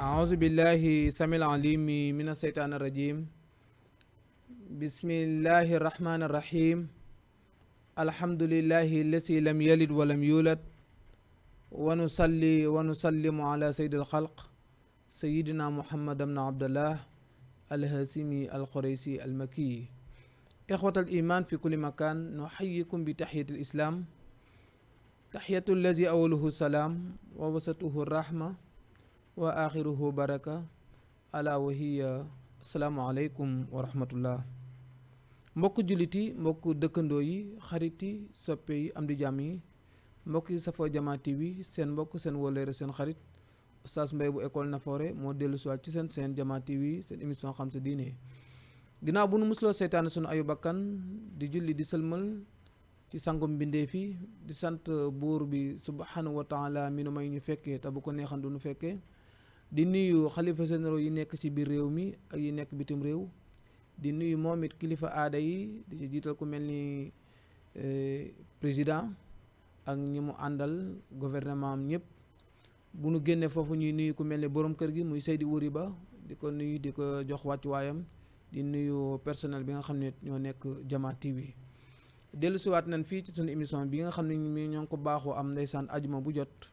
أعوذ بالله سميع العليم من الشيطان الرجيم. بسم الله الرحمن الرحيم. الحمد لله الذي لم يلد ولم يولد ونصلي ونسلم على سيد الخلق سيدنا محمد بن عبد الله الهاشمي القريشي المكي. إخوة الإيمان في كل مكان، نحييكم بتحية الإسلام، تحية الذي أوله السلام ووسطه الرحمة وآخره بركة، ألا وهي asalaamu aleykum wa rahmatullah. mbokk jullit yi, mbokk dëkkandoo yi, xarit yi, soppe yi, am di jàmm yi, mbokk yi safoo Jama TV, seen mbokk seen wóllëre seen xarit Oustaz Mbaye bu école Nafoore moo dellu siwaat ci seen Jama TV, seen émission xam sa diine. ginnaaw bu nu musloo seytaane sunu ayu bakkan, di julli di sëlmal ci sangum mbindeef yi, di sant buur bi subhanahu wa taala mi nu may ñu fekkee te bu ko neexan du nu fekkee. di nuyu xalifa généraux yi nekk ci biir réew mi ak yi nekk bitim réew. di nuyu moom it kilifa aada yi, di ci jiital ku mel ni président ak ñi mu àndal gouvernement am ñëpp. bu nu génnee foofu ñuy nuyu ku mel ni borom kër gi muy Seydi Wuri Ba, di ko nuyu di ko jox wàccuwaayam. di nuyu personnel bi nga xam ne ñoo nekk Jama TV. dellu siwaat nañ fii ci sunu émission bi nga xam ne ñoo ngi ko baaxoo am ndeysaan ajuma bu jot.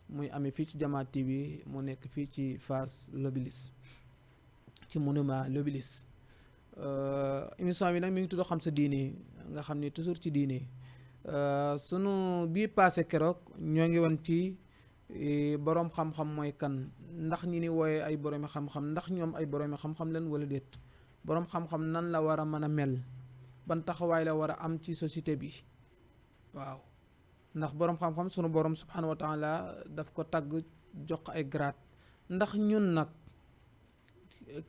muy amee fii ci Jama TV, mu nekk fii ci Fass Lobelis, ci monument Lobelis. émission bi nag mi ngi tudd xam sa diine, nga xam ni toujours ci diine. sunu bii passé keroog ñoo ngi woon ci boroom xam-xam mooy kan, ndax ñi ni wooye ay boroomi xam-xam ndax ñoom ay boroomi xam-xam leen wala déet. boroom xam-xam nan la war a mën a mel, ban taxawaay la war a am ci société bi. waaw, ndax boroom xam-xam sunu boroom subhanahu wa taala daf ko tagg jox ko ay grade. ndax ñun nag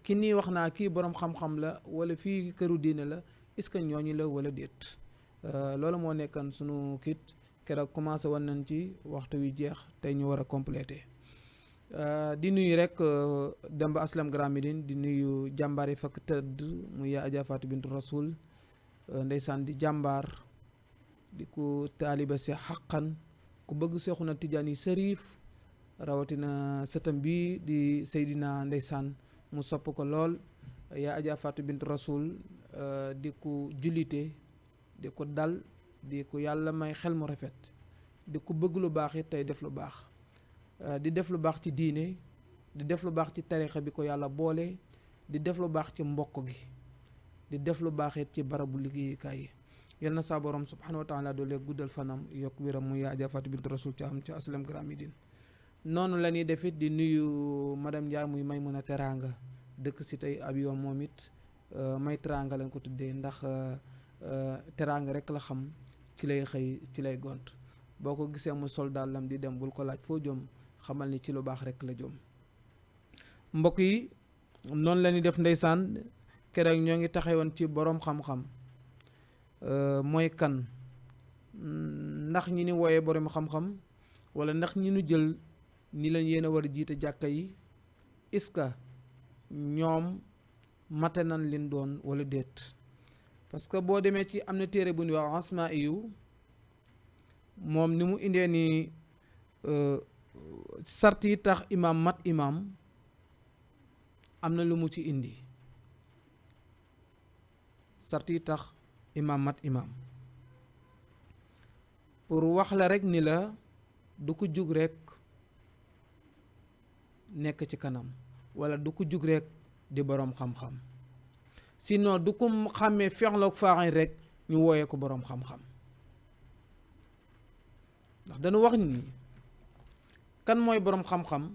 ki nii wax naa kii boroom xam-xam la wala fii këru diine la, est-ce que ñooñu la wala déet. loolu moo nekkan sunu kit keroog commencé woon nañ ci, waxtu wi jeex tey ñu war a complété. di nuyu rek Demba Aslam Grand Médine, di nuyu jàmbaar yi fakk tëdd muy yaa Adja Fatou Bintou Rasoul, ndeysaan di jàmbaar, di ko taaliba si xaqan, ku bëgg Seexuna Tijaani Sariif, rawatina sëtam bi di Seydina ndeysaan mu sopp ko lool. yaa Adja Fatou Bintou Rasoul di ko jullite, di ko dal, di ko yàlla may xel mu rafet, di ko bëgg lu baax it tey def lu baax. di def lu baax ci diine, di def lu baax ci tarixa bi ko yàlla boole, di def lu baax ci mbokk gi, di def lu baax it ci barabu liggéeyukaay yi. yal na saa borom subhanahu wa taala doole guddal fanam, yokk wéram mu yaa Adja Fatou Bintou Rasoul ca am ca Aslam Grand Médine. noonu la ñuy def it di nuyu madame Ndiaye muy Maymuna Teranga, dëkk si tey abiyon moom it may teranga lañ ko tuddee, ndax teranga rek la xam, ci lay xëy ci lay gont. boo ko gisee mu sol dàllam di dem, bul ko laaj foo jëm, xamal ni ci lu baax rek la jëm. mbokk yi, noonu la ñuy def ndeysaan. keroog ñoo ngi taxawoon ci boroom xam-xam mooy kan, ndax ñi ni wooyee boroom xam-xam wala ndax ñi nu jël ni lañ yéen a war a jiite jàkka yi, est-ce que ñoom mate nañ leen doon wala déet. parce que boo demee ci am na téere bu ñuy wax asma iyu, moom ni mu indee ni sart yi tax imaam mat imaam, am na lu mu ci indi. sart yi tax imaam mat imaam, pour wax la rek ni la du ko jug rek nekk ci kanam, wala du ko jug rek di boroom xam-xam. sinon du ko xàmmee fexloog faaxañ rek ñu wooyee ko boroom xam-xam. ndax dañu wax ni kan mooy boroom xam-xam,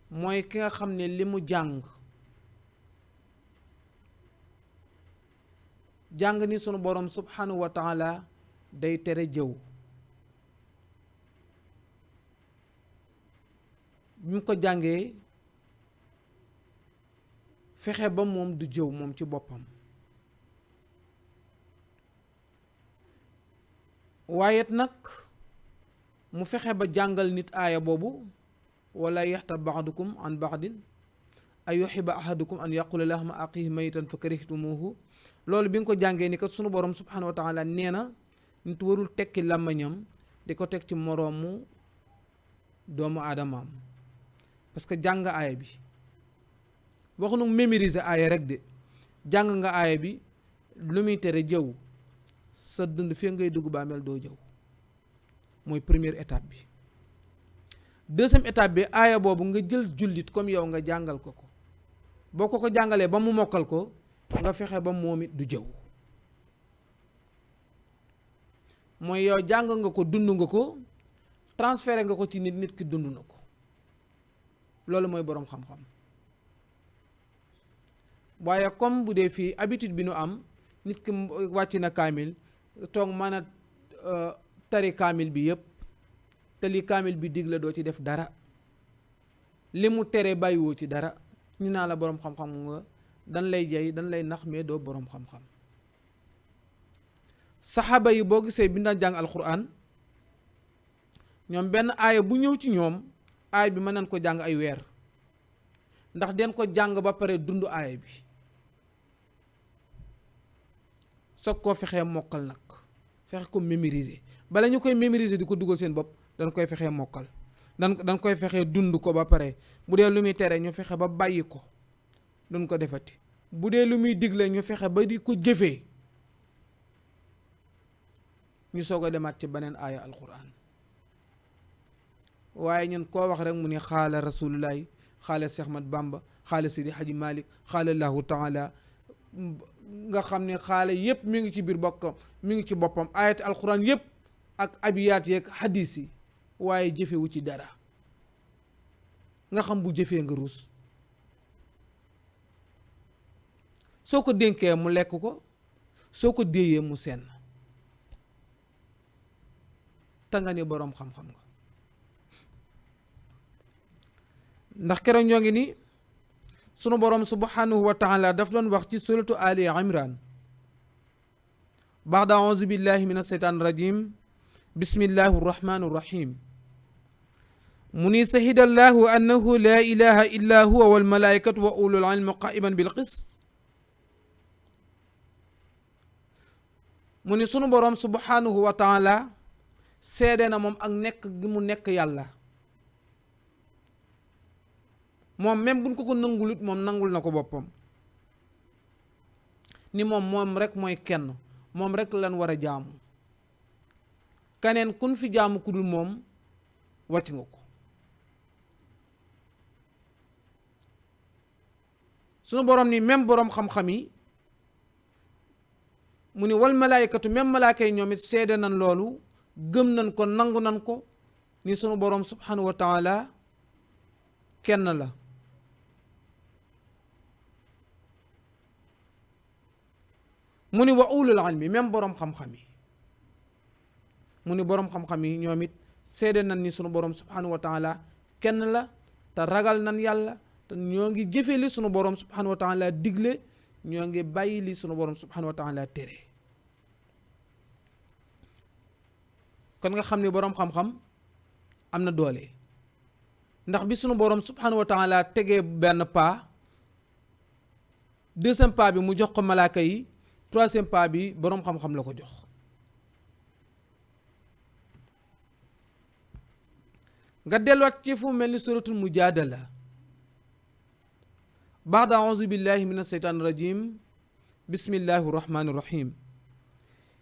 mooy ki nga xam ne li mu jàng ni sunu boroom subhanahu wa taala day tere jëw. bi mu ko jàngee fexe ba moom du jëw moom ci boppam. waaye nag mu fexe ba jàngal nit aaya boobu, wala yaxtab ba'dukum an ba'din ay yuhibba ahadukum an yaqula lahma aqihi maytan fa karihtumuhu. loolu bi nga ko jàngee ni kat sunu borom subhanahu wa taala nee na nit warul tekki làmmiñam di ko teg ci moroomu doomu aadamaam. parce que jàng nga aaya bi waxuñu mémoriser aaya rek de jàng nga aaya bi lu muy tere jëw sa dund fee ngay dugg bàmmeel doo jëw mooy première étape bi. deuxième étape bi aaya boobu nga jël jullit comme yow nga jàngal ko boo ko jàngalee ba mu mokkal ko nga fexe ba moom it du jëw mooy yow jàng nga ko dund nga ko transféré nga ko ci nit ki dund na ko loolu mooy boroom xam-xam. waaye comme bu dee fii habitude bi nu am nit ki wàcc na kaamil toog mën a tari kaamil bi yépp te li kaamil bi digle doo ci def dara li mu tere bàyyiwoo ci dara ñu naa la boroom xam-xam nga dan lay jay dan lay nax mais doo boroom xam-xam. saxaaba yi boo gisee bi daan jàng alxuraan ñoom benn aaya bu ñëw ci ñoom aaya bi mën nañ ko jàng ay weer ndax den ko jàng ba pare dund aaya bi soog koo fexee mokkal nag fexe ko mémoriser bala ñu koy mémoriser di ko dugal seen bopp dañ koy fexee mokkal dañ koy fexee dund ko ba pare bu dee lu muy tere ñu fexe ba bàyyi ko duñ ko defati bu dee lu muy digle ñu fexe ba di ko jëfee ñu soog a demaat ci beneen aaya alquran waaye ñun koo wax rek mu ne xaala rasulullahi xaala Seex Ahmad Bamba xaala Sidi Haji Malik xaala Allahu taala nga xam ne xaala yépp mi ngi ci biir bokkam mi ngi ci boppam ayati alquran yépp ak abiyaat yeeg hadis yi waaye jëfewu ci dara nga xam bu jëfee nga ruus soo ko dénkee mu lekk ko soo ko déeyee mu senn te nga ni boroom xam-xam nga ndax keroog ñoo ngi ni sunu boroom subhanahu wa taala daf doon wax ci suratu Ali Imran baada auzu billahi min asheytaan rajim bismillahi rrahmani rrahim mu ni sahida allahu annahu la ilaha illa huwa wal malaikatu wa ulul ilmi qaiman bil qist mu ni sunu boroom subhanahu wa taala seede na moom ak nekk gi mu nekk yàlla moom même buñ ko nangulut moom nangul na ko boppam ni moom rek mooy kenn moom rek lan war a jaamu keneen kun fi jaamu ku dul moom wàcc nga ko sunu boroom ni même boroom xam-xam yi mu ni wal malaayikatu même malaaka yi ñoom it seede nan loolu gëm nan ko nangu nan ko ni sunu boroom subhanahu wa taala kenn la mu ni wa ulul ilmi même boroom xam-xam yi mu ni boroom xam-xam yi ñoom it seede nan ni sunu boroom subhanahu wa taala kenn la te ragal nan yàlla te ñoo ngi jëfe li sunu boroom subhanahu wa taala digle ñoo ngi bàyyi li sunu boroom subhanahu wa taala tere kon nga xam ne boroom xam-xam am na doole ndax bi sunu boroom subhanahu wa taala tegee benn pas deuxième pas bi mu jox ko malaaka yi troisième pas bi boroom xam-xam la ko jox nga delluwaat ci fu mel ni suratul mujaadala baada auzu billahi min asheytaan rajim bismillahi rahmani rahim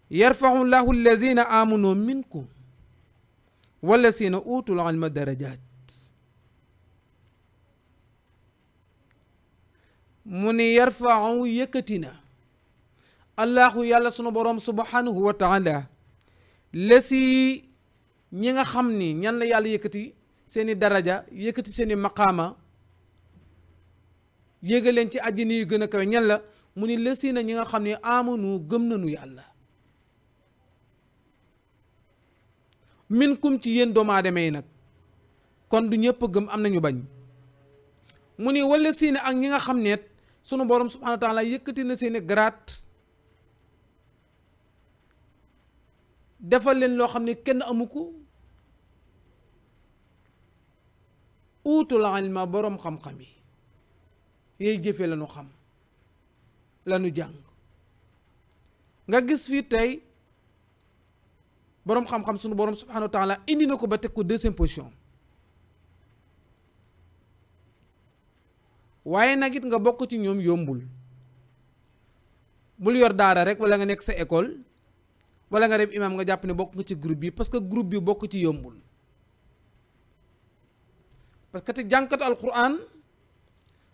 yarfau llahu allazina amanu minkum wallazina utul ilma darajat mu ni yarfau yëkkati na allahu yàlla sunu boroom subhanahu wa taala lesi ñi nga xam ni ñan la yàlla yëkkati seeni daraja yëkkati seeni maqaama yéega leen ci àddina yu gën a kawe ñan la mu ni lesi na ñi nga xam ni amanu gëm nañu yàlla minkum ci yéen doomu aadama yi nag kon du ñëpp gëm am nañu bañ mu ni wala si ne ak ñi nga xam ne sunu borom subhanahu wa taala yëkkati na seeni garaat defal leen loo xam ne kenn amu ko uutul ilma borom xam-xam yi yey jëfe lañu xam lañu jàng nga gis fii tey boroom xam-xam sunu borom subhanahu wa taala indi na ko ba teg ko deuxième position waaye nag it nga bokk ci ñoom yombul. bul yor daara rek wala nga nekk sa école wala nga dem imam nga jàpp ne bokk nga ci groupe bi, parce que groupe bi bokk ci yombul. parce que te jànkatu alquran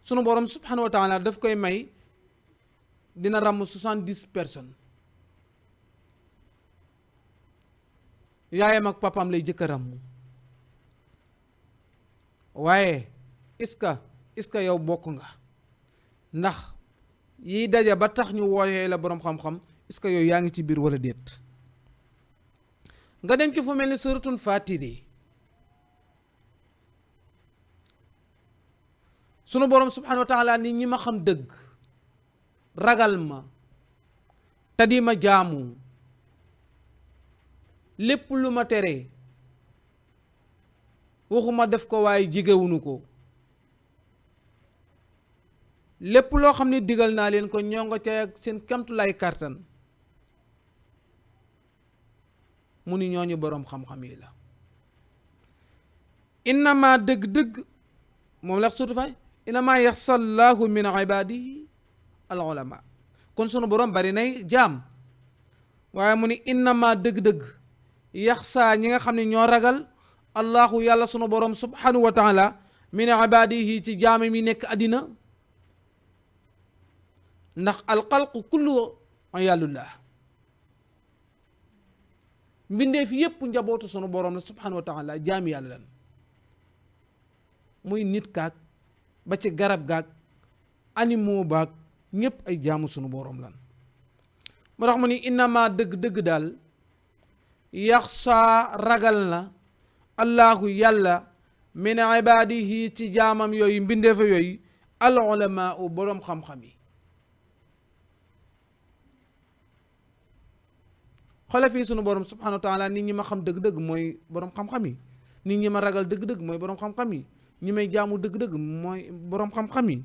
sunu borom subhanahu wa taala daf koy may dina ràmm 70 personnes. yaayam ak papaam lay jëkk a ràmm. waaye est-ce que yow bokk nga, ndax yiy daje ba tax ñu wooyee la boroom xam-xam est-ce que yow yaa ngi ci biir wala déet. nga dem ci fu mel ni suratul Faatiri sunu borom subhanahu wa taala ni ñi ma xam dëgg ragal ma te di ma jaamu lépp lu ma tere waxuma def ko waaye jigewunu ko, lépp loo xam ne digal naa leen ko ñoo nga ca ak seen kamtulaay kàttan, mu ni ñooñu boroom xam-xam yi la. innama dëgg-dëgg moom la surtout fay innama yaxsallaahu min ibadihi al ulama. kon sunu boroom bari nay jaam, waaye mu ni innama dëgg-dëgg yaxsaa ñi nga xam ne ñoo ragal allahu yàlla sunu boroom subhanahu wa taala min ibadihi ci jaam mi nekk àddina. ndax alxalqu kullu ayalullah, mbindeef yépp njabootu sunu boroom la subhanahu wa taala, jaami yàlla lan, muy nit kaag ba ci garab gaag animaux baag ñépp ay jaamu sunu boroom lan. moo tax mu ni innama dëgg-dëgg daal yaxsa ragal na allahu yàlla min ibadihi ci jaamam yooyu mbindeefa yooyu al ulama u boroom xam-xam yi. xoole fii sunu borom subhanahu wa taala nit ñi ma xam dëgg-dëgg mooy boroom xam-xam yi, nit ñi ma ragal dëgg-dëgg mooy boroom xam-xam yi, ñi may jaamu dëgg-dëgg mooy boroom xam-xam yi.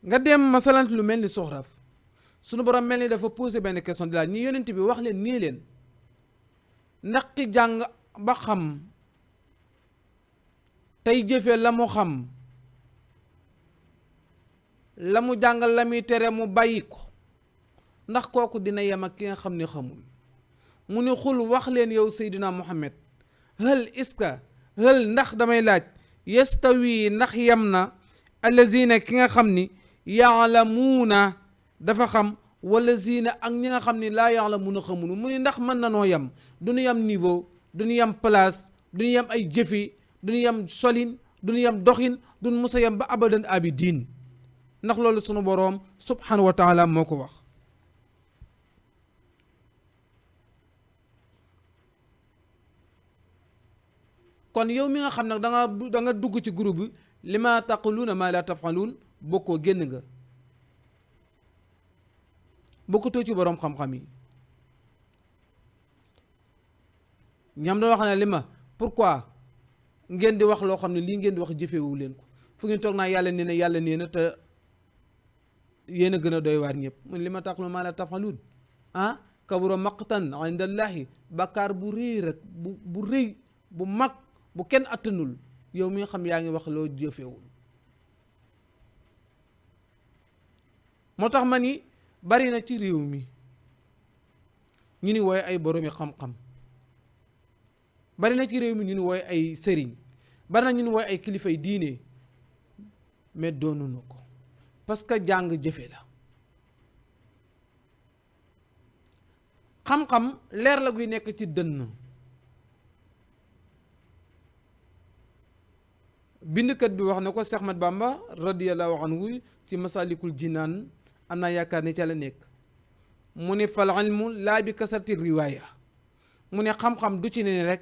nga dem masalant lu mel ni soxraf sunu borom mel ni dafa posé benn question di laaj ñi yonent bi wax leen nii leen ndax ki jàng ba xam tey jëfe la mu xam, la mu jàngal la muy tere mu bàyyi ko, ndax kooku dina yem ak ki nga xam ne xamul. mu ni xul wax leen yow Seydina Muhammad hal iska hal ndax damay laaj yastawi ndax yem na allazina ki nga xam ni yaalamuuna dafa xam wala zina ak ñi nga xam ni laa yaalamuuna xamunu. mu ni ndax mën na noo yem, du ñu yem niveau, du ñu yem place, du ñu yem ay jëfi, du ñu yem solin, du ñu yem doxin, du ñu musa yem ba abadan abidin. ndax loolu sunu boroom subhanahu wa taala moo ko wax. kon yow mi nga xam nag da nga dugg ci groupe bi li ma taquluuna ma la tafaluun bokkoo, génn nga, bokkutoo ci boroom xam-xam yi. ñam doon wax ne li ma pourquoi ngeen di wax loo xam ne lii ngeen di wax jëfewu leen ko, fu ngeen toog naa yàlla nee na yàlla nee na te yéen a gën a doy waar ñëpp. mun li ma taquluuna ma la tafaluun kabura maqtan indallahi, bakkaar bu rëy rek bu rëy bu mag bu kenn attanul, yow mi nga xam yaa ngi wax loo jëfewul. moo tax ma ni bari na ci réew mi ñu ni wooye ay boroomi xam-xam, bari na ci réew mi ñu ni wooye ay sëriñ, bari na ñu ni wooye ay kilifay diine, mais doonunu ko, parce que jàng jëfe la. xam-xam leer la guy nekk ci dënn. bindkat bi wax na ko Seex Ahmad Bamba radiyallahu anhu ci masalikul jinaan, am naa yaakaar ni ca la nekk. mu ne fal ilmu laa bi kasarti riwaaya, mu ne xam-xam du ci ne rek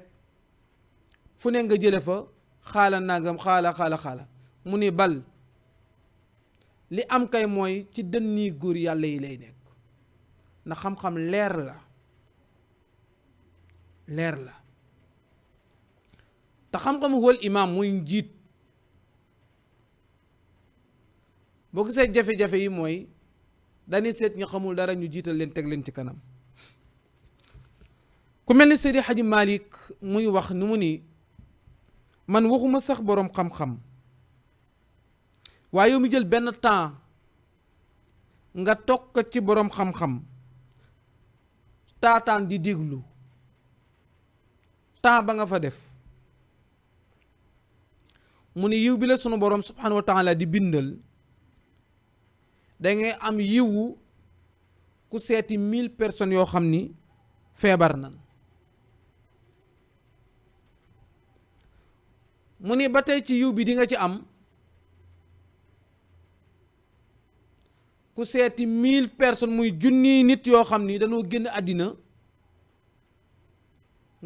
fu ne nga jële fa xaala nangam xaala mu ne bal li am kay mooy ci dënni góor yàlla yi lay nekk. na xam-xam leer la te xam-xam wal imaam muy njiit. boo gisee jafe-jafe yi mooy dañuy seet ñu xamul dara ñu jiital leen teg leen ci kanam. ku mel ni Seydi Hadji Malick muy wax ni mu ni man waxuma sax boroom xam-xam waaye yow mi jël benn temps nga toog ci boroom xam-xam taataan di déglu temps ba nga fa def mu ni yiw bi la sunu boroom subhanahu wa taala di bindal dangay am yiwu ku seeti 1000 personnes yoo xam ni feebar nan mu ni ba tey ci yiw bi di nga ci am ku seeti 1000 personnes muy junniy nit yoo xam ni dañoo génn àddina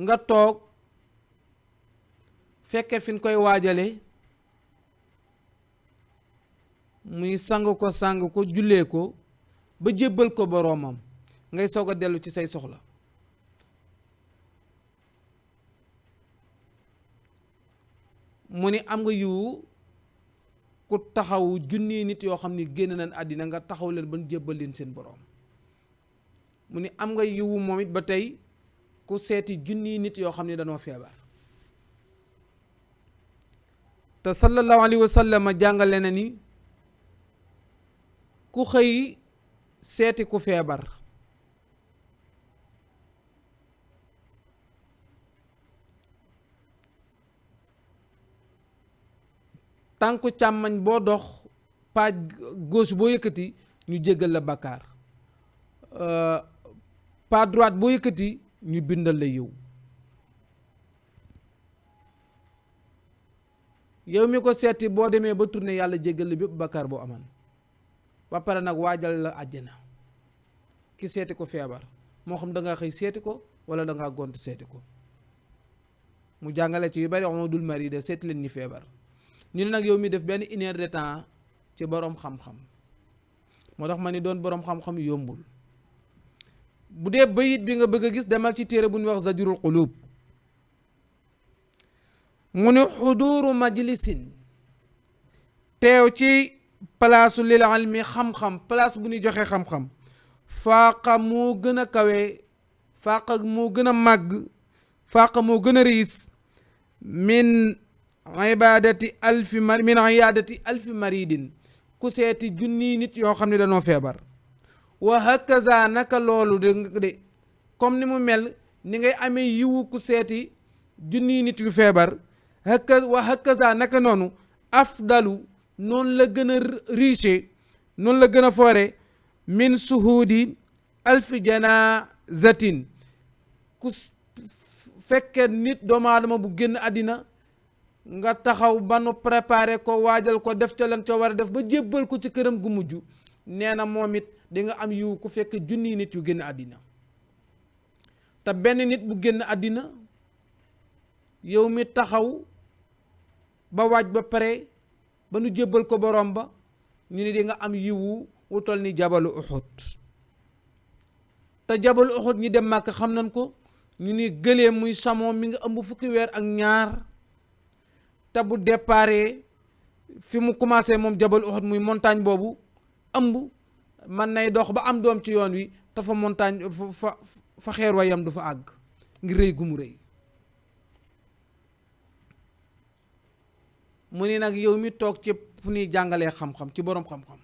nga toog fekke fi ñu koy waajale muy sang ko jullee ko ba jébbal ko boroomam ngay soog a dellu ci say soxla mu ni am nga yiwu ku taxaw junni nit yoo xam ni génn nañ àddina nga taxaw leen ba jébbal leen seen boroom mu ni am nga yiwu moom it ba tey ku seeti junni nit yoo xam ni dañoo feebar te sallallahu alayhi wa sallam jàngale na ni ku xëy seeti ku feebar tànku càmmañ boo dox page gauche boo yëkkati ñu jéggal la bàkkaar page droite boo yëkkati ñu bindal la yiw yow mi ko seeti boo demee ba tourné yàlla jéggal la bépp bàkkaar boo aman ba pare nag waajal la àjjana ki seeti ko feebar moo xam da nga xëy seeti ko wala da ngaa gont seeti ko mu jàngale ci yu bari Amadul Marida seeti leen ñi feebar ñu ne nag yow mi def benn 1 heure de temps ci boroom xam-xam moo tax ma ni doon boroom xam-xam yombul bu dee bayit bi nga bëgg a gis demal ci téere bu ñuy wax Zajrul Qulub mu ni xuduuru majlisin teew ci palaasu lil ilmi xam-xam place bu ñuy joxe xam-xam faaqa moo gën a kawe faaqa moo gën a màgg faaqa moo gën a riis min ibadati alfi maridin ku seeti junni nit yoo xam ne dañoo feebar wa hakaza naka loolu de comme ni mu mel ni ngay amee yiwu ku seeti junni nit yu feebar wa hakaza naka noonu afdalu noonu la gën a riche noonu la gën a foore min suhudi alfi janazatin ku fekke nit doomu aadama bu génn àddina nga taxaw ba nu préparé ko waajal ko def ca lan ca war a def ba jébbal ko ci këram gu mujj nee na moom it di nga am yiw ku fekk junni nit yu génn àddina te benn nit bu génn àddina yow mi taxaw ba waaj ba pare ba nu jébbal ko borom ba ñu ni di nga am yiwu wutal ni jabalu Uhud te jabalu Uhud ñi dem Màkk xam nañ ko ñu ni gëléem muy samoo mi nga ëmb fukki weer ak ñaar te bu déparé fi mu commencé moom jabal Uhud muy montagne boobu ëmb man nay dox ba am doom ci yoon wi te fa montagne fa xeer wa yam du fa àgg ngir rëy gu mu rëy mu ni nag yow mi toog ci fu ñuy jàngalee xam-xam ci boroom xam-xam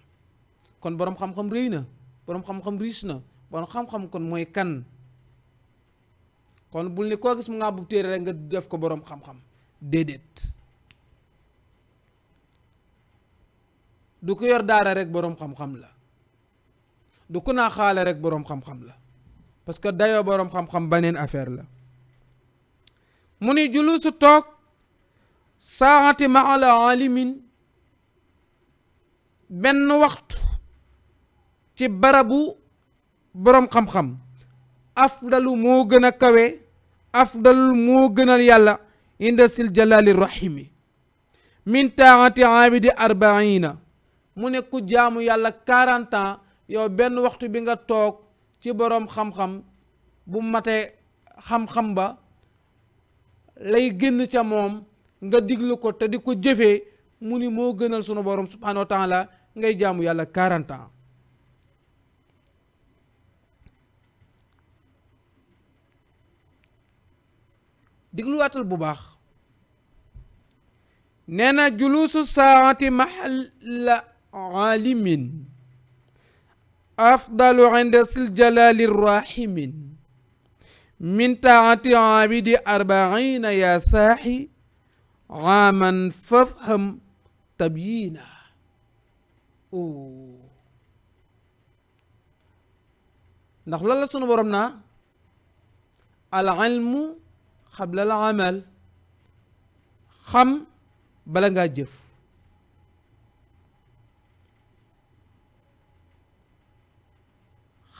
kon boroom xam-xam rëy na boroom xam-xam riis na boroom xam-xam kon mooy kan kon bul ni koo gis mu ngaa bu téere rek nga def ko boroom xam-xam déedéet du ko yor daara rek boroom xam-xam la du ko naa xaale rek boroom xam-xam la parce que dayoo boroom xam-xam baneen affaire la mu ni julusu toog saati maala alimin benn waxtu ci barabu boroom xam-xam afdalu moo gën a kawe afdalu moo gënal yàlla inda sil jalali rahimi min taati abidi arbaina mu ne ku jaamu yàlla 40 ans yow benn waxtu bi nga toog ci boroom xam-xam bu matee xam-xam ba lay génn ca moom nga diglu ko te di ko jëfee mu ni moo gënal sunu boroom subhanahu wa taala ngay jaamu yàlla 40 ans digluwaatal bu baax. nee na juluusu saati mahalla alimin afdalu inda sil jalali rahimin min taati abidi arbaina ya saaxi aaman fafham tabyina. ndax loolu la sunu borom naa al ilmu xabla al amal, xam bala ngaa jëf.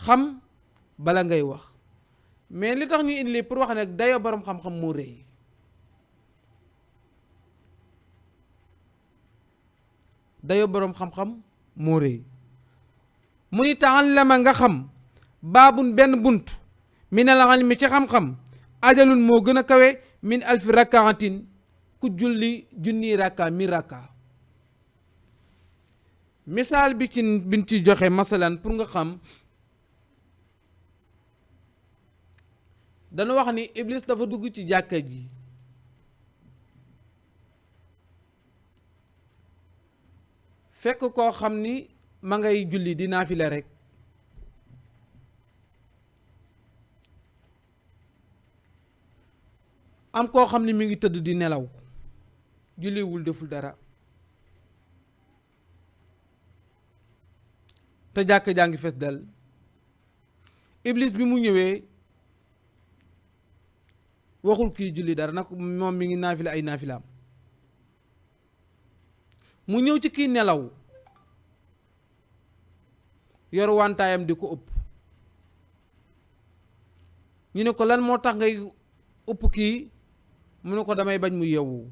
xam bala ngay wax. mais li tax ñu indi pour wax ne dayoo borom xam-xam moo rëy. dayoo borom xam-xam moo rëy. mu ni taallama nga xam baabun benn bunt min al ilmi ci xam-xam ajalun moo gën a kawe min alfi rakaatin ku julli junni rakka mi rakka. misaal bi ci bin ci joxe masalan pour nga xam, dana wax ni Iblis dafa dugg ci jàkka ji fekk koo xam ni ma ngay julli di naafila rek. am koo xam ni mi ngi tëdd di nelaw julliwul deful dara te jàkk jaa ngi fees dal. Iblis bi mu ñëwee waxul kii julli dara nag moom mi ngi naafila ay naafilaam. mu ñëw ci kii nelaw yor wantaayam di ko ëpp. ñu ne ko lan moo tax ngay ëpp kii, mu ne ko damay bañ mu yeewu.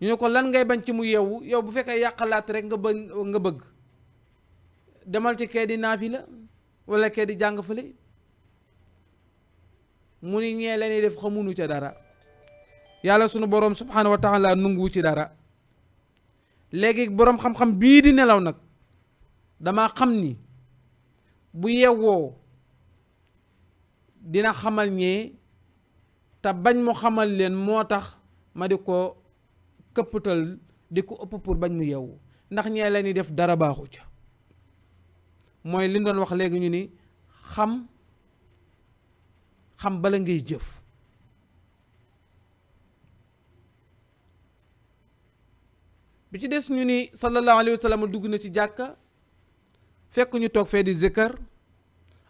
ñu ne ko lan ngay bañ ci mu yeewu, yow bu fekkee yàqalaat rek nga bëgg demal ci kee di naafila wala kee di jàng fële. mu ni ñee leen def xamunu ca dara, yàlla sunu boroom subhaanahu wa taala nungu ci dara. léegi boroom xam-xam bii di nelaw nag dama xam ni bu yewwoo dina xamal ñee, te bañ mu xamal leen moo tax ma di ko këppatal di ko ëpp pour bañ mu yeewu, ndax ñee leen def dara baaxu ca. mooy li doon wax léegi ñu ni xam bala ngay jëf. bi ci des ñu ni sallallahu alayhi wa sallam dugg na ci jàkka fekk ñu toog fee di zikkar,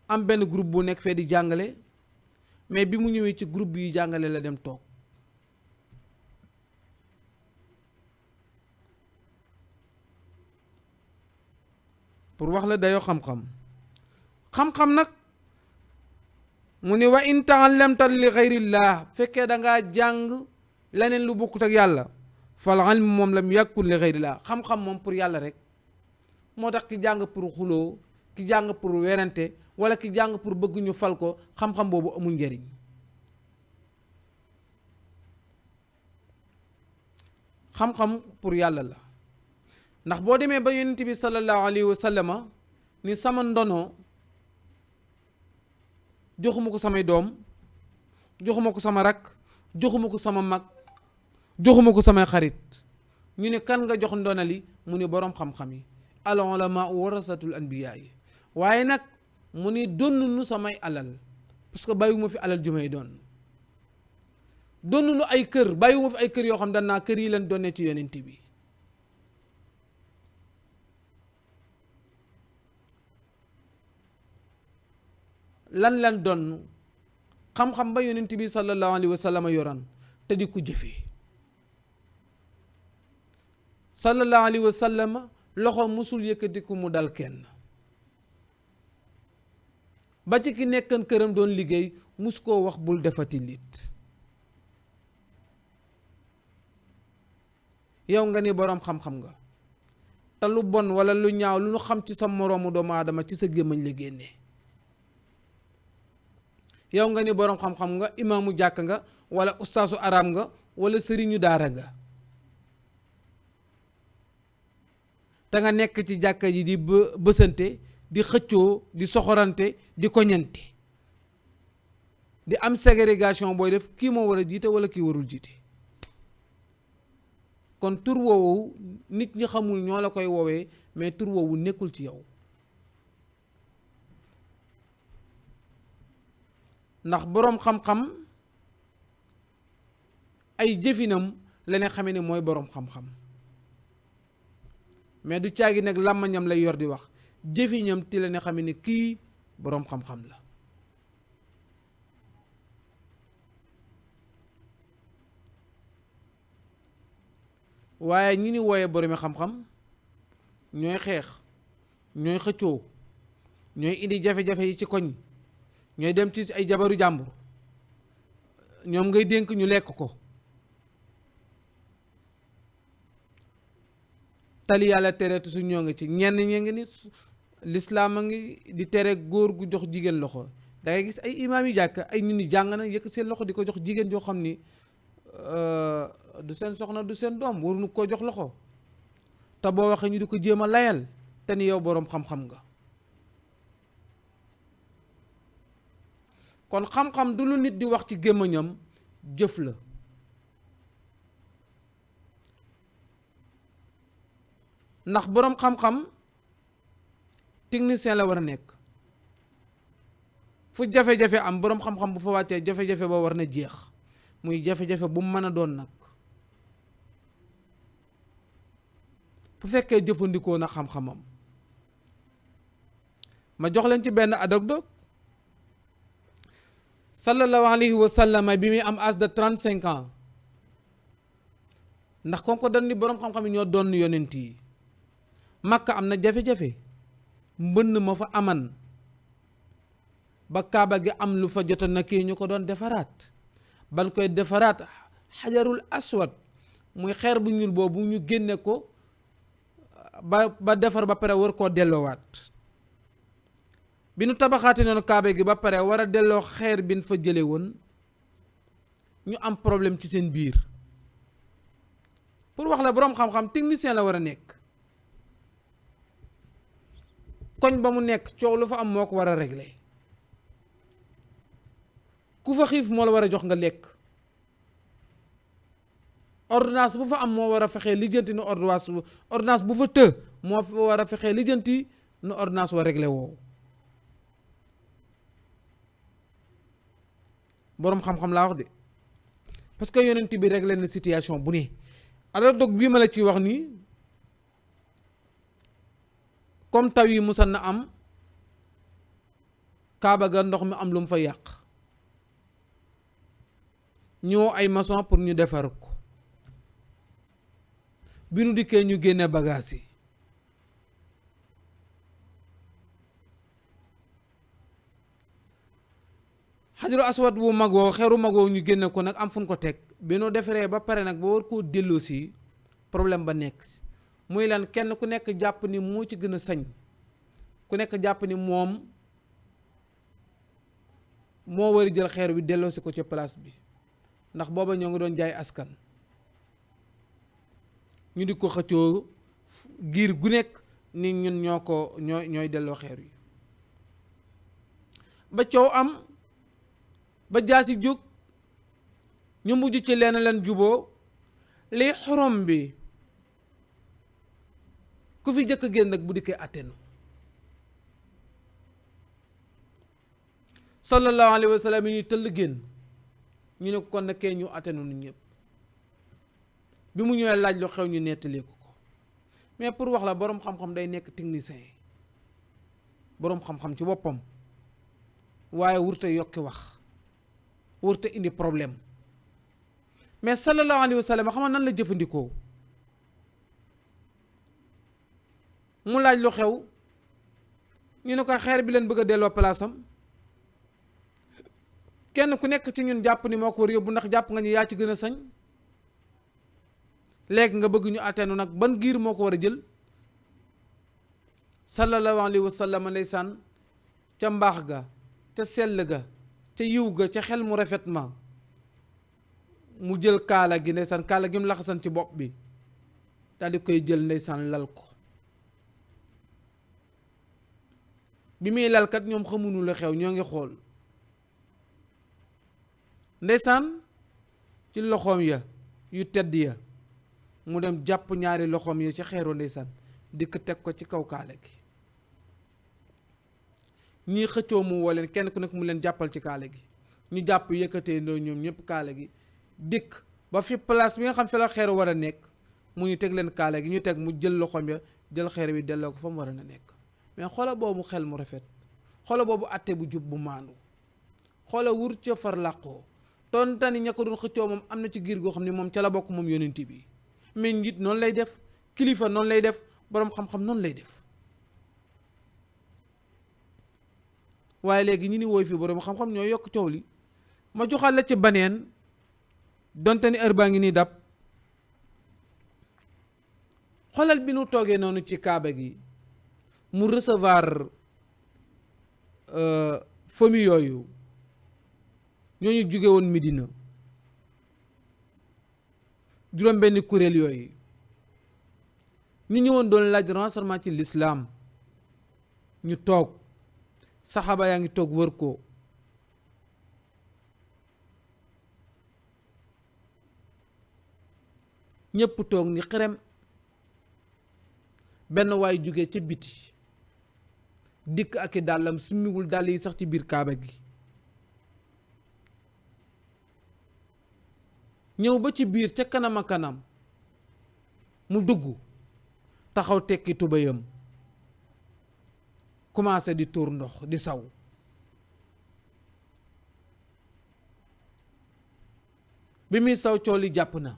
am benn groupe bu nekk fee di jàngale, mais bi mu ñëwee ci groupe yi jàngale la dem toog. pour wax la dayoo xam-xam. xam-xam nag mu ni wa in ta'allamta li ghayrillah, fekkee da ngaa jàng leneen lu bokkut ak yàlla, fal ilm moom lam yakun li ghayrillah, xam-xam moom pour yàlla rek. moo tax ki jàng pour xuloo, ki jàng pour werante, wala ki jàng pour bëgg ñu fal ko, xam-xam boobu amul njëriñ. xam-xam pour yàlla la. ndax boo demee ba yonent bi sallallahu alayhi wa sallama ni sama ndono joxuma ko samay doom, joxuma ko sama rak, joxuma ko sama mag, joxuma ko samay xarit. ñu ne kan nga jox ndonali, mu ni boroom xam-xam yi, al ulama warasatul anbiya yi. waaye nag mu ni donn nu samay alal, parce que bàyyiwuma fi alal ju may doon. donn nu ay kër, bàyyiwuma fi ay kër yoo xam danaa kër yi leen doonee ci yonent bi. lan doon xam-xam ba yonent bi sallallahu alayhi wa sallam yoran te di ko jëfee. sallallahu alayhi wa sallam loxo musul yëkkati ku mu dal kenn, ba ci ki nekkan këram doon liggéey mus koo wax bul defati lit. yow nga ni boroom xam-xam nga, te lu bon wala lu ñaaw lu nu xam ci sa moroomu doomu aadama ci sa gémmañ la génnee. yow nga ni boroom xam-xam nga, imaamu jàkk nga, wala ustaasu araam nga, wala sëriñu daara nga, te nga nekk ci jàkka ji di bësante, di xëccoo, di soxorante, di koñante, di am ségrégation booy def kii moo war a jiite wala kii warul jiite. kon tur woowu nit ñi xamul ñoo la koy woowee mais tur woowu nekkul ci yow. ndax boroom xam-xam ay jëfinam la ne xamee ne mooy boroom xam-xam mais du caagi nag làmmañam lay yor di wax jëfiñam ti la ne xamee ne kii boroom xam-xam la. waaye ñi ni wooyee boroomi xam-xam ñooy xeex, ñooy xëccoo, ñooy indi jafe-jafe yi ci koñ, ñooy dem ci ay jabaru jàmbur, ñoom ngay dénk ñu lekk ko. tali yàlla tere su ñoo ngi ci ñenn ñi ngi ni lislaam a ngi di tere góor gu jox jigéen loxo. da ngay gis ay imaam yi jàkk ay ñu ni jàng na yëkk seen loxo di ko jox jigéen joo xam ni du seen soxna du seen doom waruñu koo jox loxo te boo waxee ñu di ko jéem a layal te ni yow boroom xam-xam nga. kon xam-xam du lu nit di wax ci gémmiñam, jëf la. ndax boroom xam-xam technicien la war a nekk. fu jafe-jafe am boroom xam-xam bu fa wàccee jafe-jafe ba war na jeex muy jafe-jafe bu mu mën a doon nag. bu fekkee jëfandikoo na xam-xamam. ma jox leen ci benn anecdote. sallallahu alayhi wa sallam bi muy am âge de 35 ans ndax kon ko dañ ni boroom xam-xam yi ñoo doon yonent yi. Makka am na jafe-jafe mbënn ma fa aman ba kaaba gi am lu fa jotoon na kii ñu ko doon defaraat ban koy defaraat xajarul aswad muy xeer bu ñuul boobu ñu génne ko ba defar ba pare war koo delloowaat. bi nu tabaxaate noonu kaaba gi ba pare war a delloo xeer bi nu fa jële woon ñu am problème ci seen biir. pour wax la boroom xam-xam technicien la war a nekk. koñ ba mu nekk coow lu fa am moo ko war a régler. ku fa xiif moo la war a jox nga lekk. ordonnance bu fa am moo war a fexee lijjanti nu ordonnance bu fa të moo fa war a fexee lijjanti nu ordonnance wa régler woowu. boroom xam-xam laa wax de parce que yonent bi régler na situation bu ne. alors dog bii ma la ciy wax nii comme taw yi musa na am kaaba ga ndox mi am lu mu fa yàq ñoo ay maçon pour ñu defar ko bi nu dikkee ñu génne bagage yi xajaru aswad bu mag woo xeeru mag woo ñu génne ko nag am fu ñu ko teg bi nu defaree ba pare nag ba war koo delloo si problème ba nekk muy lan kenn ku nekk jàpp ni moo ci gën a sañ ku nekk jàpp ni moom moo war a jël xeer bi delloo si ko ci place bi ndax booba ñoo ngi doon jaay askan ñu di ko xëccoo giir gu nekk ni ñun ñooy delloo xeer yi ba coow am ba jaasi jóg ñu mujj ci leen juboo liy xorom bi ku fi jëkk génn nag bu dikkee attenu sallallahu alayhi wa sallam yi ñuy tëll génn ñu ne ko kon nekkee ñu attenu nu ñëpp bi mu ñëwee laaj lu xew ñu nettalee ko mais pour wax la boroom xam-xam day nekk technicien boroom xam-xam ci boppam waaye wurte yokki wax wurte indi problème mais sallallahu alayhi wa sallam xam nga nan la jëfandikoo mu laaj lu xew ñu ne ko xeer bi leen bëgg a delloo palaasam kenn ku nekk ci ñun jàpp ni moo ko war yóbbu ndax jàpp nga ñu yaa ci gën a sañ léegi nga bëgg ñu atteenu nag ban giir moo ko war a jël sallallahu alayhi wa sallam ndeysaan ca mbaax ga ca sell ga ca yiw ga ca xel mu rafet ma mu jël kaala gi ndeysaan kaala gi mu laxasan ci bopp bi daal di koy jël ndeysaan lal ko bi muy lalkat ñoom xamuñu la xew ñoo ngi xool ndeysaan ci loxoom ya yu tedd ya mu dem jàpp ñaari loxoom ya ci xeeru ndeysaan dikk teg ko ci kaw kaala gi ñii xëccoo mu woo leen kenn ku nekk mu leen jàppal ci kaala gi ñu jàpp yëkkatee ndoo ñoom ñëpp kaala gi dikk ba fi place bi nga xam fi la xeer war a nekk mu ñu teg leen kaala gi ñu teg mu jël loxoom ya jël xeer bi delloo ko fa mu war a nekk mais xoola boobu xel mu rafet xoola boobu atte bu jub bu maandu xoola wur ca far làqoo tontani ña ko doon xëccoo moom am na ci giir goo xam ne moom ca la bokk moom yonent bi mais njiit noonu lay def kilifa noonu lay def boroom xam-xam noonu lay def waaye léegi ñi ni wooy fii boroom xam-xam ñoo yokk coow li ma joxal la ci baneen donte ni heure baa ngi nii dab xoolal bi nu toogee noonu ci kaaba gi mu recevoir famille yooyu ñooñu jóge woon Medina juróom benn kuréel yooyu ñu ñëwoon doon laaj renseignement ci l'islam ñu toog saxaaba yaa ngi toog wër ko ñépp toog ni xerem benn waay jóge ca biti dikk ak i dàllam summiwul dàll yi sax ci biir kaaba gi ñëw ba ci biir ca kanam a kanam mu dugg taxaw tekki tubayam commencé di tuur ndox di saw bi muy saw cool yi jàpp na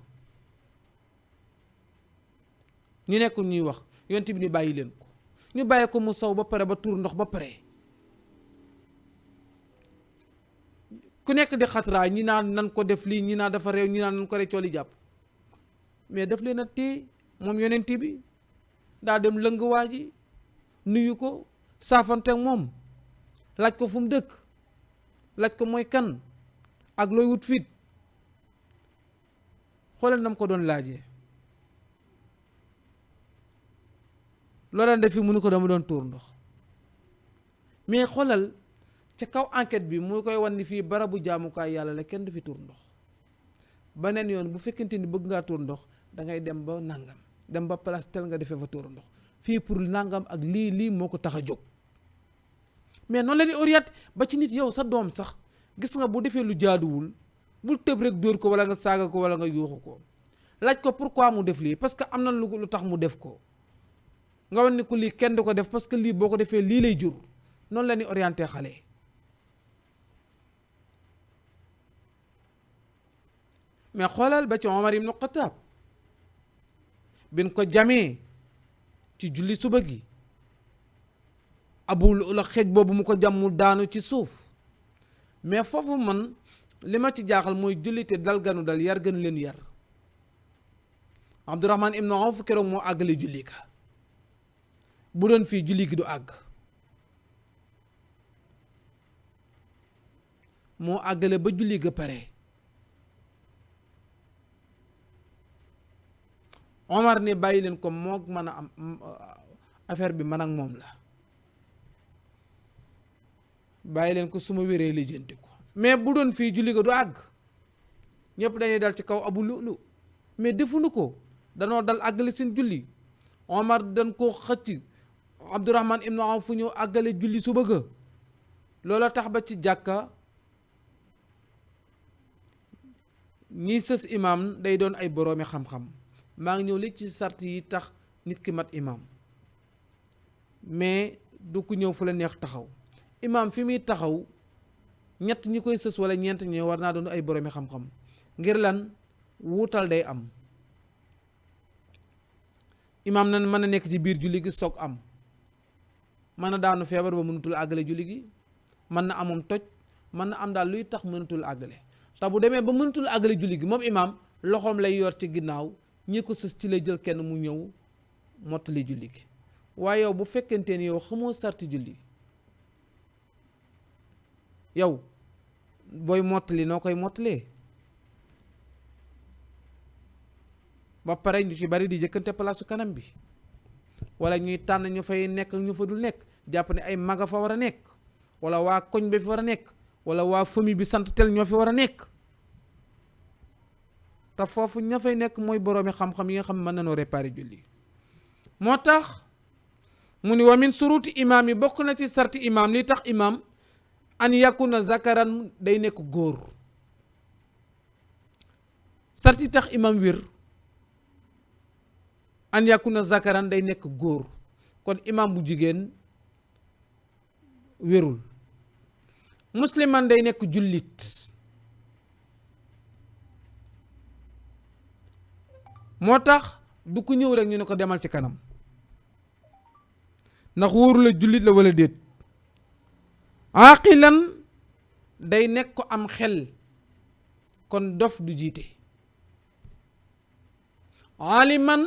ñu nekk ñuy wax yonent bi ni bàyyi leen ko ñu bàyyi ko mu saw ba pare ba tuur ndox ba pare ku nekk di xatraa ñi naan nan ko def lii ñi naan dafa réew ñi naan nan ko rek cool yi jàpp mais daf leen a téye moom yonent bi daa dem lëng waa ji nuyu ko saafante ak moom laaj ko fu mu dëkk laaj ko mooy kan ak looy wut fit xoolal nam ko doon laajee loola def fi mu ni ko dama doon tuur ndox mais xoolal ca kaw enquête bi mu koy wan ni fii barabu jaamukaay yàlla la kenn du fi tuur ndox beneen yoon bu fekkente ni bëgg ngaa tuur ndox da ngay dem ba nangam dem ba place tel nga defee fa tuur ndox fii pour nangam ak lii moo ko tax a jóg mais noonu la di orienté ba ci nit yow sa doom sax gis nga bu defee lu jaaduwul bul tëb rek dóor ko wala nga saaga ko wala nga yuuxu ko laaj ko pourquoi mu def lii parce que am na lu tax mu def ko nga wan ni ko lii kenn du ko def parce que lii boo ko defee lii lay jur noonu la ñuy orienté xale mais xoolal ba ci Omar ibn Khattab bin ko jamee ci julli suba gi abul ula xeej boobu mu ko jam mu daanu ci suuf mais foofu man li ma ci jaaxal mooy jullite dal ganu dal yar gënu leen yar Abdurahman ibn Awf keroog moo àggale julli ka bu doon fii julli gi du àgg moo àggale ba julli ga pare Omar ne bàyyi leen ko moog mën a am affaire bi man ak moom la bàyyi leen ko su ma wéree lijjanti ko mais bu doon fii julli ga du àgg ñëpp dañuy dal ci kaw Abu Lu'lu mais defuñu ko danoo dal àggale seen julli Omar dañ koo xëcc Abdurahman ibn Awf fu ñëw àggale julli su bëgg loola tax ba ci jàkka ñiy sës imam day doon ay boroomi xam-xam maa ngi ñëw li ci sart yi tax nit ki mat imam mais du ku ñëw fu la neex taxaw imam fi muy taxaw ñett ñi koy sës wala ñeent ñi war naa doon ay boroomi xam-xam ngir lan wuutal day am imam na mën a nekk ci biir julli gi soog am mën na daanu feebar ba mënutul àggale julli gi mën na amoon toj mën na am daal luy tax mënutul àggale te bu demee ba mënutul àggale julli gi moom imam loxoom lay yor ci ginnaaw ñi ko sës ci lay jël kenn mu ñëw mottali julli gi waaye yow bu fekkente ni yow xamoo sarti julli yow booy mottali noo koy mottalee ba pare ñu ci bari di jëkkante palaasu kanam bi wala ñuy tànn ñu fay nekk ñu fa dul nekk jàpp ne ay maga fa war a nekk wala waa koñ bi fi war a nekk wala waa famille bi sant tel ñoo fi war a nekk te foofu ña fay nekk mooy boroomi xam-xam yi nga xam ne mën nañoo réparer julli. moo tax mu ni wa min suruti imaam yi bokk na ci sarti imaam li tax imaam an yakuna zakaran day nekk góor. sarti tax imaam wér an yakuna zakaran day nekk góor, kon imaam bu jigéen wérul. musliman day nekk jullit. moo tax du ku ñëw rek ñu ne ko demal ci kanam ndax wóoru la jullit la wala déet. aqilan day nekk ko am xel, kon dof du jiite. aliman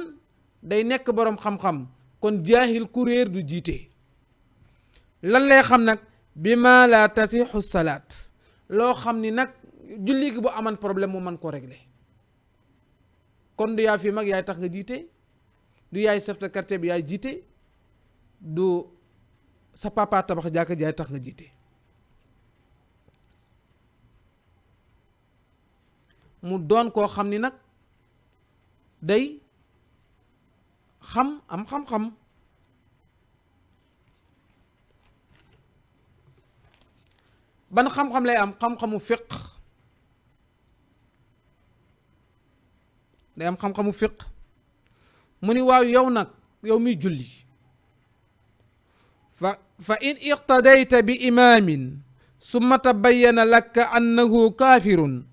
day nekk boroom xam-xam, kon jaahil ku réer du jiite. lan lay xam nag bi ma la tasixu salaat, loo xam ni nag julli gi bu aman problème mu mën koo régler. kon du yaa fi mag yaay tax nga jiite, du yaay chef de quartier bi yaay jiite, du sa papa tabax jàkka jaay tax nga jiite. mu doon koo xam ni nag day am xam-xam. ban xam-xam lay am? xam-xamu fiq. day am xam-xamu fiq. mu ni waaw yow nag yow miy julli fa in iqtadayta bi imaamin summa tabayyana laka annahu kaafirun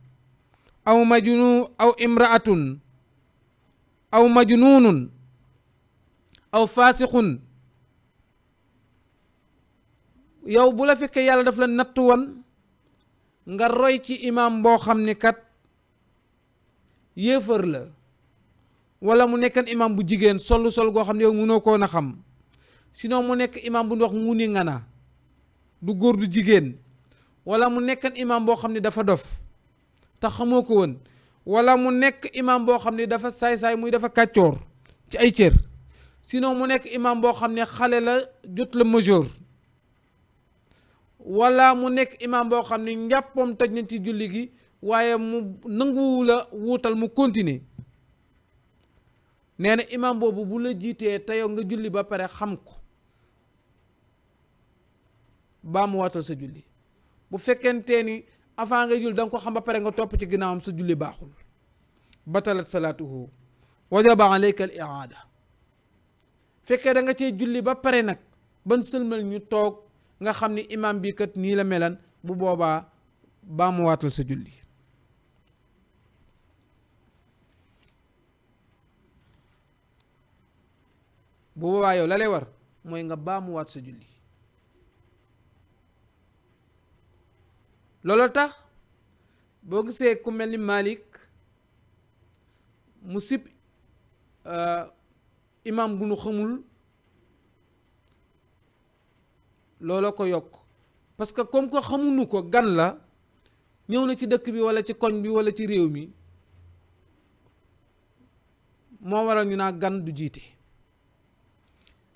aw majnun aw imraatun aw majnunun aw faasiqun, yow bu la fekkee yàlla daf la nattu woon nga roy ci imaam boo xam ni kat yéefar la, wala mu nekkan imaam bu jigéen sol goo xam ne yow mënoo koo na xam, sinon mu nekk imaam bu ndox mu ni ngana du góor du jigéen, wala mu nekkan imaam boo xam ne dafa dof te xamoo ko woon, wala mu nekk imaam boo xam ne dafa saay-saay muy dafa kàccoor ci ay cër, sinon mu nekk imaam boo xam ne xale la jot la majeur, wala mu nekk imaam boo xam ne njàppoom toj na ci julli gi waaye mu nanguwu la wuutal mu continuer. nee na imaam boobu bu la jiitee te yow nga julli ba pare xam ko, baa mu waatal sa julli. bu fekkentee ni avant nga julli da nga ko xam ba pare nga topp ci ginnaawam, sa julli baaxul. batalat salaatuhu wajaba alayka al i'aada. fekkee da nga cee julli ba pare nag ban sëlmal ñu toog nga xam ni imaam bi kat nii la melan, bu boobaa baa mu waatal sa julli. bu boobaa yow la lay war mooy nga baa mu waat sa julli. loolu tax boo gisee ku mel ni Malik mu sib imaam bu nu xamul, looloo ko yokk, parce que comme que xamuñu ko, gan la ñëw na ci dëkk bi walla ci koñ bi walla ci réew mi, moo waral ñu naa gan du jiite.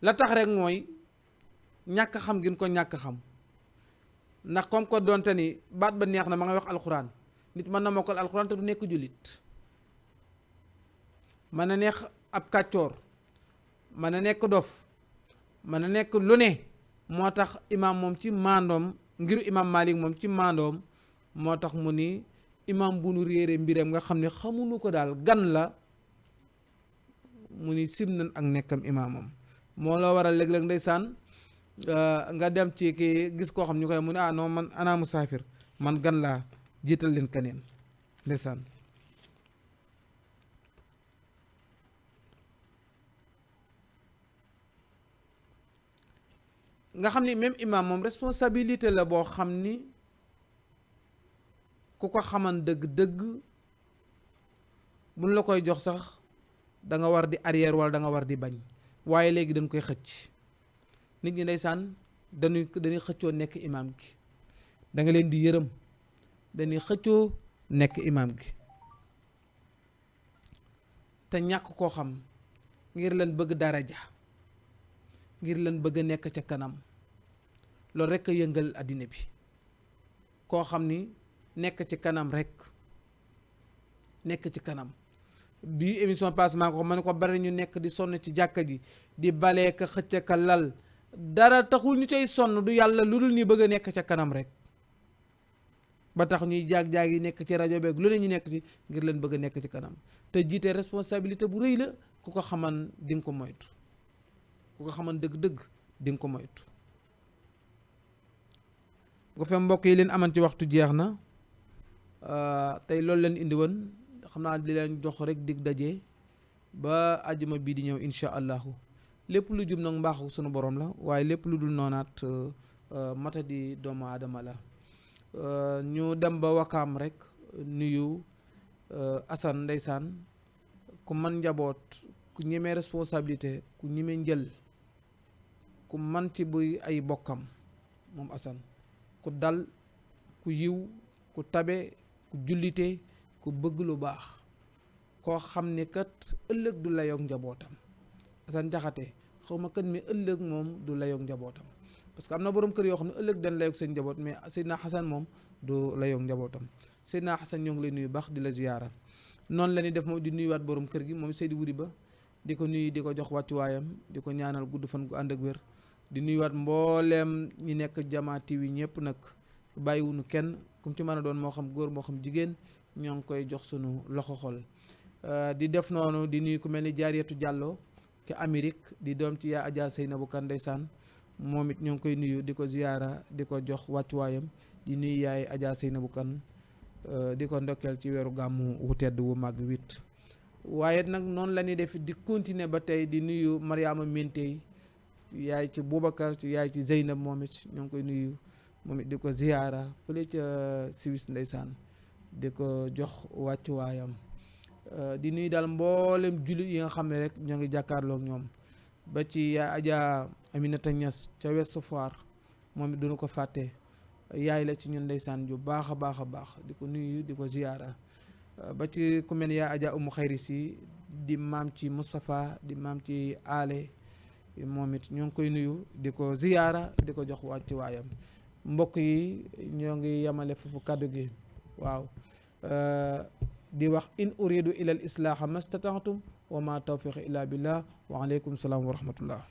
la tax rek mooy ñàkk xam gin ko ñàkk xam, ndax comme ko doonte ni baat ba neex na ma ngay wax alxuraan, nit mën na mokkal alxuraan te du nekk jullit. mën na neex ab kàccoor, mën na nekk dof, mën na nekk lu ne. moo tax imaam moom ci maandoom, ngiru imaam Malik moom ci maandoom, moo tax mu ni imaam bu nu réere mbiram nga xam ne xamuñu ko daal, gan la, mu ni sim nan ak nekkam imaamam. moo la waral léeg-léeg ndeysaan nga dem ci kii gis koo xam ñu koy mu ne ah non man ana musaafir, man gan laa, jiital leen keneen ndeysaan. nga xam ni même imam moom responsabilité la boo xam ni ku ko xaman dëgg-dëgg buñ la koy jox sax da nga war di arrière wala da nga war di bañ, waaye léegi dañ koy xëcc. nit ñi ndeysaan dañuy xëccoo nekk imam gi, da nga leen di yërëm, dañuy xëccoo nekk imam gi te ñàkk koo xam ngir leen bëgg daraja, ngir leen bëgg a nekk ca kanam. loolu rekk a yëngal àddina bi, koo xam ni nekk ci kanam rekk nekk ci kanam. bi émission passe maa ko ma ne ko bari ñu nekk di sonn ci jàkka ji di balee ka xëcc ka lal dara taxul ñu cay sonn du yàlla lu dul ni bëgg a nekk ca kanam rek ba tax ñuy jaag-jaag yi nekk ci rajo beeg lu ne ñu nekk ci ngir leen bëgg a nekk ci kanam te jiite responsabilité bu rëy la ku ko xaman di nga ko moytu ku ko xaman dëgg-dëgg di nga ko moytu. bu ko fee mbokk yi leen aman ci waxtu jeex na tey loolu leen indi woon xam naa di leen jox rek dig daje ba àjjuma bii di ñëw incha allahu lépp lu jub nag mbaaxu sunu borom la waaye lépp lu dul noonaat mata di doomu aadama la. ñu dem ba wakaam rek nuyu Assane ndeysaan ku man njaboot ku ñemee responsabilité ku ñemee njël ku man ci buy ay bokkam moom Assane ku dal ku yiw ku tabe ku jullite ku bëgg lu baax koo xam ne kat ëllëg du layoog njabootam Assane Jaxate xaw ma kat mi ëllëg moom du layoog njabootam parce que am na borom kër yoo xam ne ëllëg dañ layoog seen njaboot mais Seydina Xasan moom du layoog njabootam Seydina Xasan ñoo ngi lay nuyu baax di la ziyaara noonu la ñuy def moom di nuyuwaat borom kër gi moom Seydi Wuri Ba di ko nuyu di ko jox wàccuwaayam di ko ñaanal gudd fan gu ànd ak wér di nuyuwaat mbooleem ñi nekk Jama TV ñëpp nag bàyyiwunu kenn kum ci mën a doon moo xam góor moo xam jigéen ñoo ngi koy jox sunu loxo xol di def noonu di nuyu ku mel ni Jaariyatu Jàllo ke Amérique di doom ci yaa Adja Seynabu Kan ndeysaan moom it ñoo ngi koy nuyu di ko ziyaara di ko jox wàccuwaayam di nuyu yaay Adja Seynabu Kan di ko ndokkeel ci weeru gàmmu wu tedd wu màgg 8 waaye nag noonu la ñuy def di continuer ba tey di nuyu Mariama Mentey yaay ci Boubacar ci yaay ci Zeynab moom it ñoo ngi koy nuyu moom it di ko ziyaara fële ca Suisse ndeysaan di ko jox wàccuwaayam di nuyu daal mboolem jullit yi nga xam ne rek ñoo ngi jàkkaarloog ñoom ba ci yaay Adja Aminata Niass ca Ouest Foire moom it duñu ko fàtte yaay la ci ñun ndeysaan ju baax a baax a baax di ko nuyu di ko ziyaara ba ci ku mel yaa Adja Umu Xayri si di maam ci Moustapha di maam ci Ale moom it ñoo ngi koy nuyu di ko ziyaara di ko jox wàcc waayam mbokk yi ñoo ngi yemale foofu kàddu gi waaw di wax in uridu ila al islaaha mastata'tum wa ma tawfiqi illa billah wa aleykum salaam wa rahmatullah